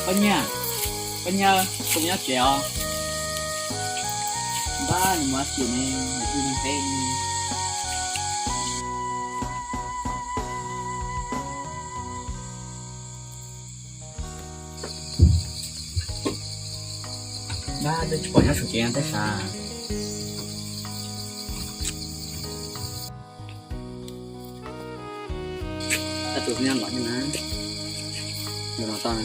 Koj niam, koj niam, koj nyob tsev os? Npab, nws mus dab tsi ne, nws twb ntev ne. Npab, twb tsis pom nyob tsev no tej sav. Tus nyob los na, nws los tau na.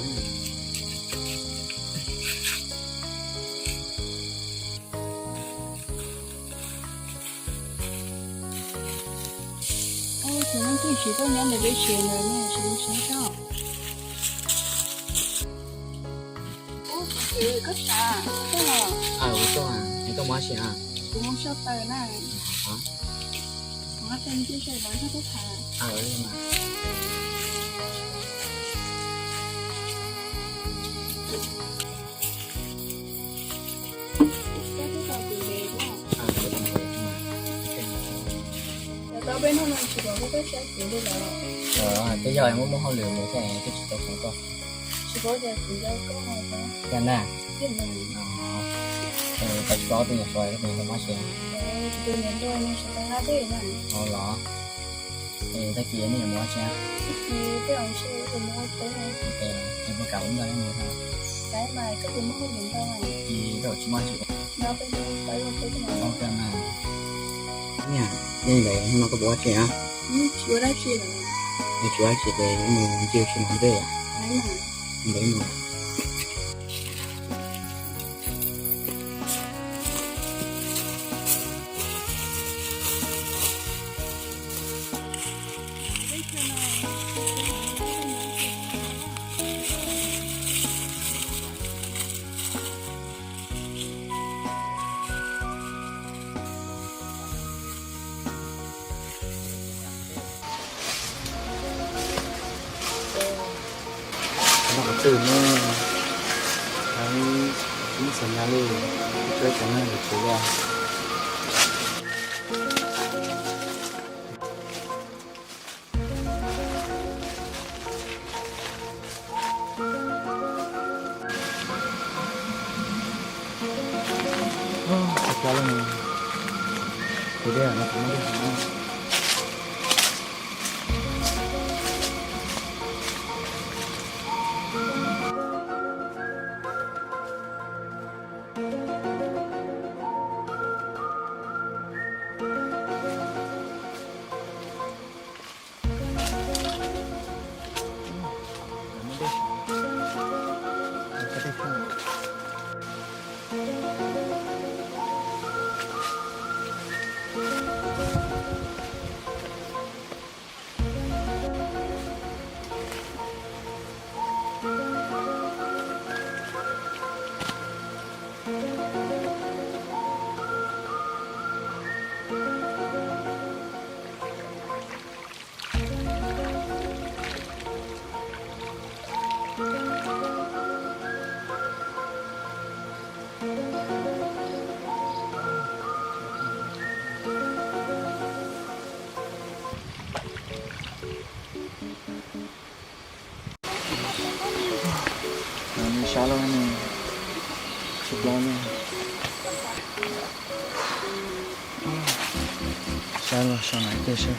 Ub, kuv tsis tuaj nyob ntawm peb tsev ntawd ne, tsis mus tsev tso. Ub, kuv txiv, koj tuaj los? Aw, kuv tuaj, es koj mus ua dab tsi na? Kuv mus soj taws na. Kuv mus soj taws, mus soj taws, mus soj taws. Koj twb tau tus ntev ua. Cov tau peb hnub no tsis pom koj tuaj saib kuv li lawm. Twb yog muaj muaj hauj lwm mus thiab twb tsis tau pom koj. Tsis paub tias kuv yog koj no. Cas na? Koj tsis paub tus nyuam suav koj tus nyuam suav mus dab tsi? Tus nyuam ntuag no suav tau nqa tej na. Ua los? Es tag kis nej yuav mus dab tsi? Ib chim tej zaum ntshe yuav mus ua teb. Ua teb los? Es puas kam ua ntau ib mus tau? Saib mas koj puas muaj hauj lwm ntau? Ces koj tsis muaj dab tsi ua. No peb mus pab ua teb mas. Ua teb mas. Niam, nej ntawd hnub no koj puas ua teb? Tsis ua dab tsi lawm. Es tsis ua dab tsi ces mus ncig ua si mus npej. Ntawd mus. Noj qhov twg ne? Mus xav nyas li, tsuav cov neeg yuav tsuv los. Tsis kab li, kuv dej no kuv muaj dej heev. Sab laj ne, tsis plaub ne. Sab laj sau na tej sab.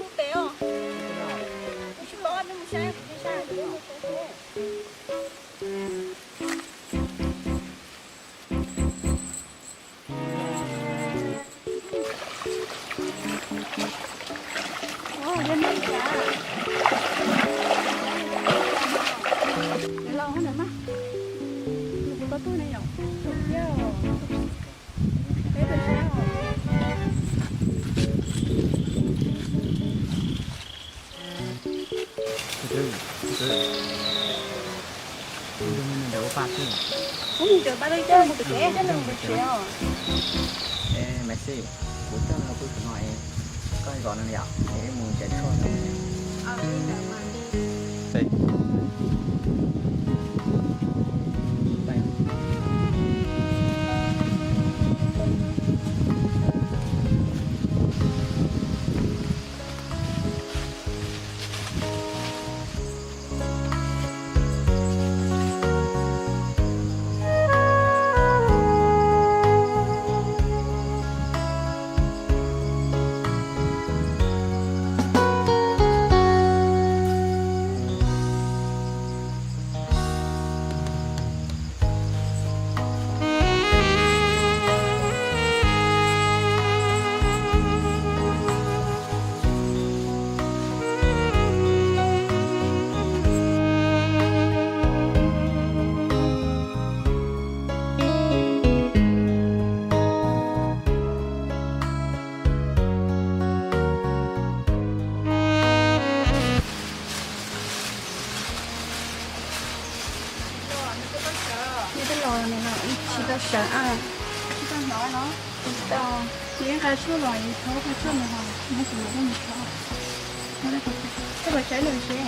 Mus pem os. Kuv tsis paub, nej mus saib, kuv tsis saib. Maiv Xis, kuv coj nws pw qhov no es koj zov nws yom, es wb mus tsev tshuaj. Twb los no, tsis tau sawv a. Tsis tau hnov no. Tsis tau. Kuv yeej nqa tshuaj los, thov nqa tshuaj no, neb tus los mus thov. Koj los saib nws seb.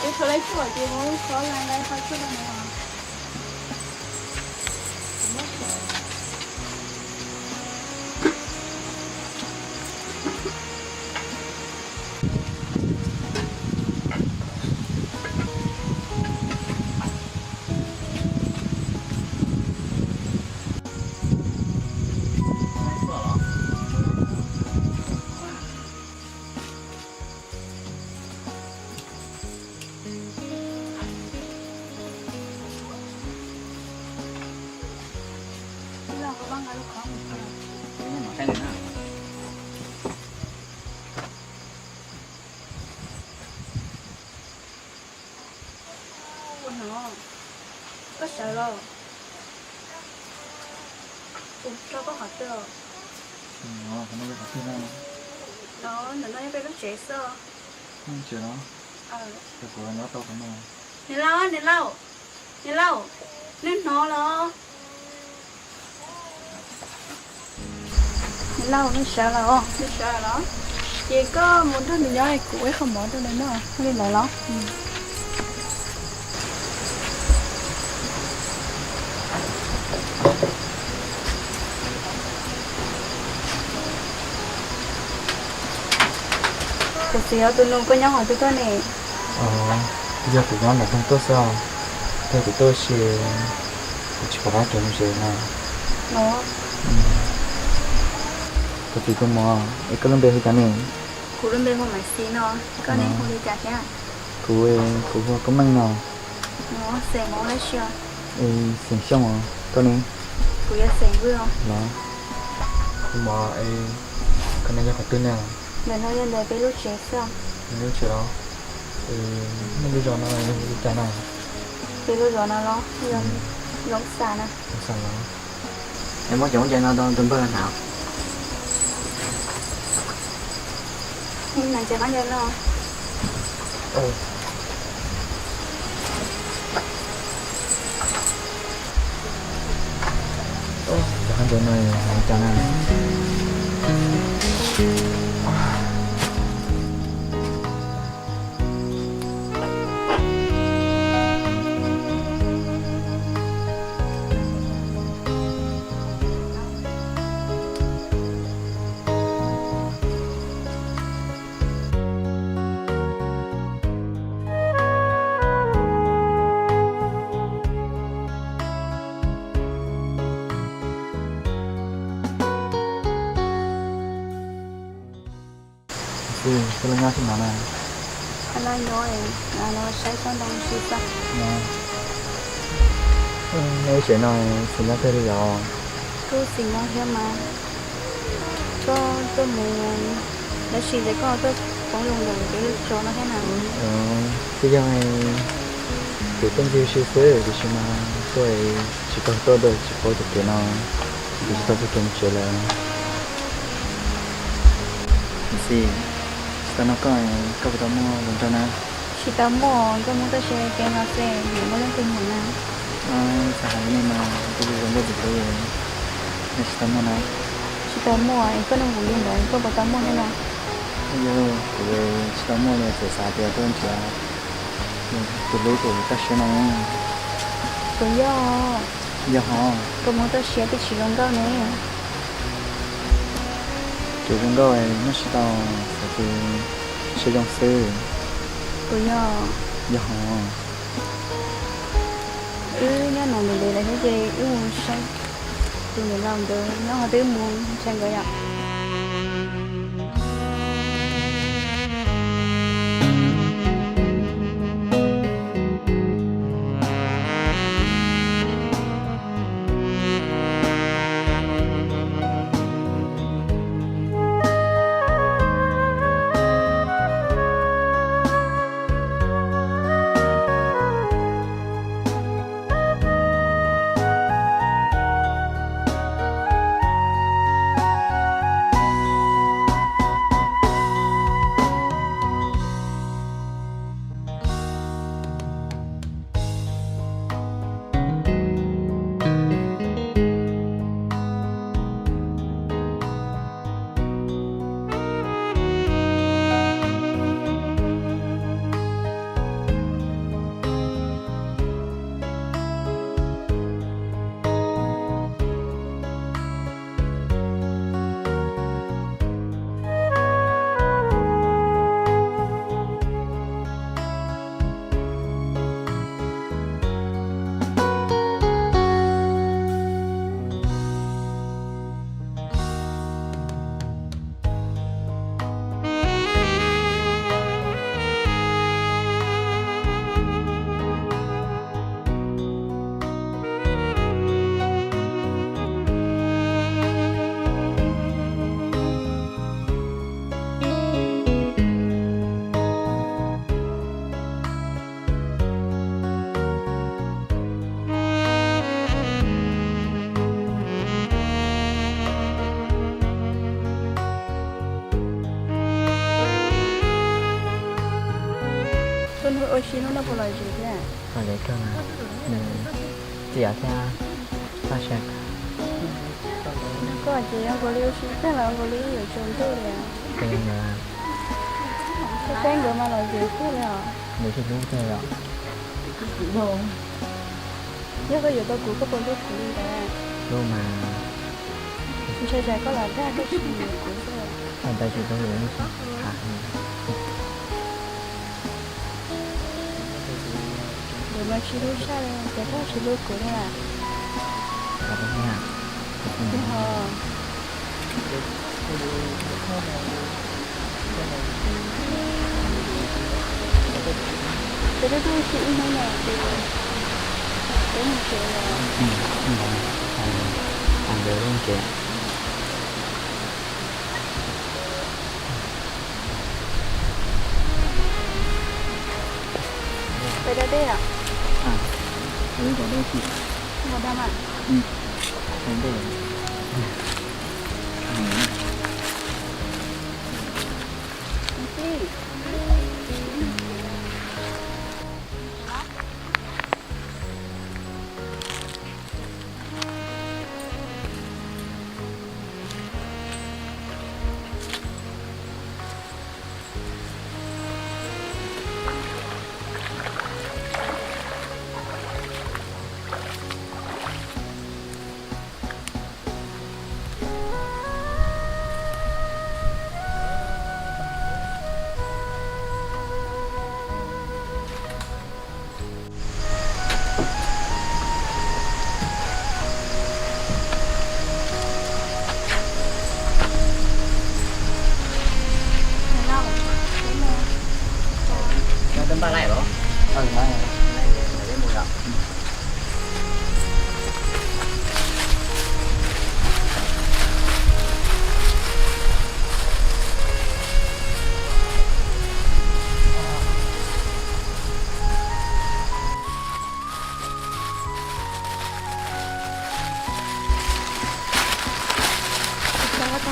Wb thov lej tshuaj ces mus thov laj laj qhov tshuaj no. Ua no, koj sawv los? Kuv tso koj qhov twg? Los ntawm no yog peb lub tsev xwb. Lub tsev los? Kuv nyob tau qhov no. Niam laus, niam laus, niam laus, nej hnov los? Niam laus, nej sawv los? Nej sawv los? Ces koj mus nrog nws nyob, kuv ua ib qho mov rau nws noj. Li ntawd los? Kuv txiv, yog tus nus koj nyob qhov twg tuaj ne? Yog kuv nyob nram Toog tuaj xwb os. Yog kuv tuaj si, kuv tsis pom qab kev mus tsev no. Kuv txiv, tus muam, es koj lub npe hu cas ne? Kuv lub npe hu Maiv Xis no, koj ne hu li cas thiab? Kuv, kuv hu Koob Meej no. Xeem Hmoob dab tsi? Xeem Xyooj os, koj ne? Kuv yog xeem Vwj os. Los, tus muam, koj ne yog qhov twg ne? Ntawm no yog ntawm peb lub tsev xwb. Peb lub tsev los? Nej lub zos no li cas na? Peb lub zos no los? Zoo xav na. Zoo xav los? Es muab cov ncaim no rau tus npawg hnav. Nas tsis qab ncaws no. Cov qab ncaws no hais cas na? Xwb, koj los nyob tib no na? Los nyob, los saib tsob ntoo xwb xwb. Nyob ib tsev no xis nyab kawg li yom? Kuj xis nyab thiab mas. Koj tuaj mus, tab sis ces koj tuaj poob zoo ntawm kev lub tso no thiab na. Twb yog kuv tuaj ncig ua si xwb, tiam sis mas tuaj tsis tau tuaj dua, tsis paub cov kev no, kuv tsis tau txoj kev mus tsev lawm. Xis, tsis tau nug koj, koj puas tau muaj hluas nraug na? Tsis tau muaj, koj muab txoj sia cev los xwb, nws muaj leej twg muaj na. Xav hais li nej mas kuv zoo nkauj tus hlub, nej tsis tau muaj na? Tsis tau muaj, es koj nug kuv li ntawd koj puas tau muaj thiab na? Yog, kuv tsis tau muaj li, txawm xav tias tuaj nrhiav tus hlub tus kaj siab no. Puas yog? Yog hov. Koj muab txoj sia twb tsis zoo nkauj ne. Tus zoo nkauj muab tsis tau, xav tias siab zoo xwb. Puas yog? Yog hov. Wb nyob no ntev ntev lawm thiab ces wb mus saib tus niam laus ntawd nyob qhov twg mus ntshai nkawd yom. Tus ua si hnub no puas lom zem thiab? Lom zem kawg, nws txias thiab txaj siab kawg. Koj ces zoo nkaus li ua si tag los zoo nkaus li yuav tsaus ntuj li. Saib saib nkawd mas lom zem tiag li os. Nws sib hlub tiag os. Yog koj yuav tau kuv koj puas hlub kuv li ntawd? Hlub mas. Ntshai tsam koj los dag koj tsis yuav kuv xwb. Koj ntawd tsis hlub yuav ib txhis tham. Nkawd mas tsis hlub tshaj li, ces koj tsis hlub kuv li lawm. Yog hos. Ces peb twb ua si ib hnub no ces peb mus tsev los. Ntawd mus tsev. Peb da dej os. Mus da mas.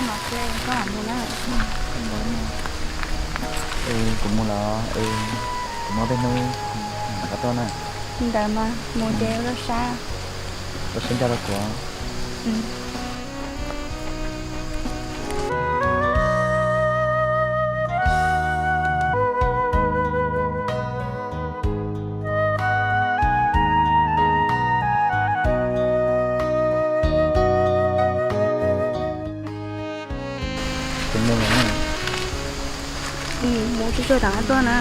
Koj mus na. Kuv mus los, kuv muaj peb hnub mam rov qab tuaj na. Li ntawd mas mus ces ua sab, ua siab nco rau kuv. Mus tsuag tsuag rov qab tuaj na.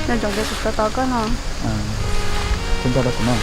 Nco ntsoov tias kuv tos tos koj no. Sib nco rau kuv na.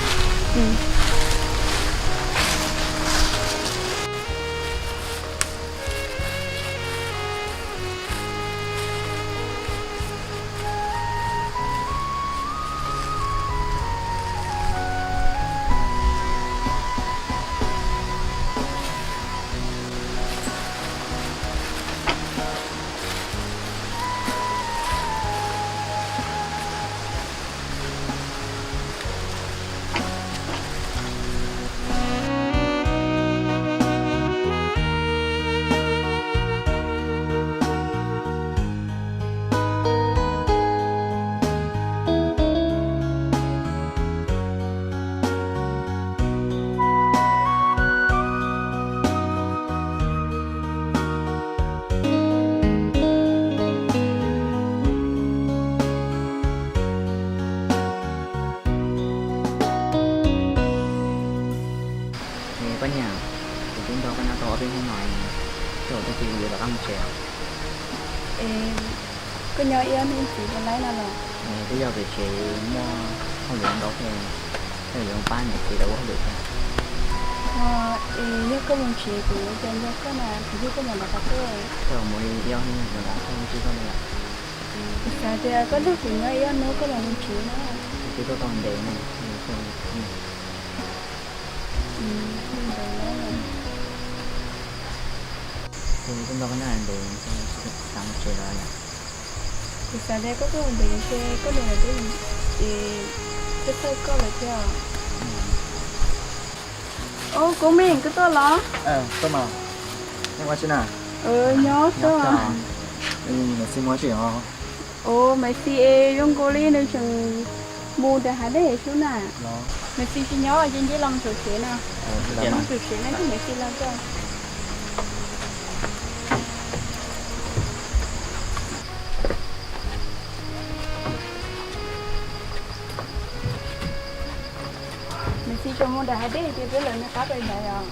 Koj niam, kuv twb nco koj nyob tau ob peb hnub no, tej zaum tag kis kuv yuav rov qab mus tsev. Es koj nyob ib ob hnub tsev puas laib no los? Twb yog pem tsev muaj hauj lwm ntau thiab, tej zaum yuav pab niam txiv lawv ua hauj lwm thiab. Es yog koj mus tsev kuv yuav cas nco koj na, kuv thiab koj mam rov qab tuaj. Tej zaum mus li ib ob hnub mam rov qab tuaj, kuv xav tias koj nrog kuv nyob ib ob hnub koj mam mus tsev na. Kuv twb tuaj tau ntev na. Kuv nco koj nyob ntev, xav mus tsev lawm. Kuv xav tias koj tuaj ntev ces koj niam lawv twb tsis txhawj koj lawm thiab. Ub, Koob Meej, koj tuaj los? Nyob, Maiv Xis mus tsev os. Ub, Maiv Xis es zoo nkaus li nws tseem mus nram hav dej xwb na. Maiv Xis tsis nyob ces nce los mus tsev na. Ces mus tsev na, Maiv Xis los tso. Maiv Xis tseem mus nram hav dej ces peb lawv nqa qab pais ntawd os.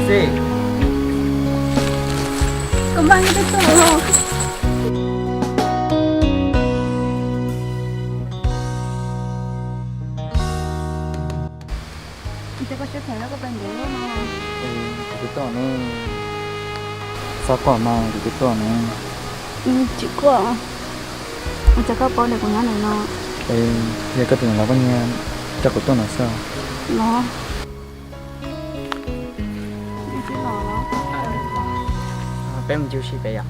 Xis, koj npaj koj tej txuj los. Ua cas koj siab phem, koj pais ntev luaj no? Kuv twb tuaj ne. Txhob quaj mas, kuv twb tuaj ne. Tsis quaj. Ua cas koj paub tias kuv nyob ntawm no? Yog koj tus niam laus koj nyiag coj kuv tuaj no xwb. Los, peb mus ncig ua si pem yom.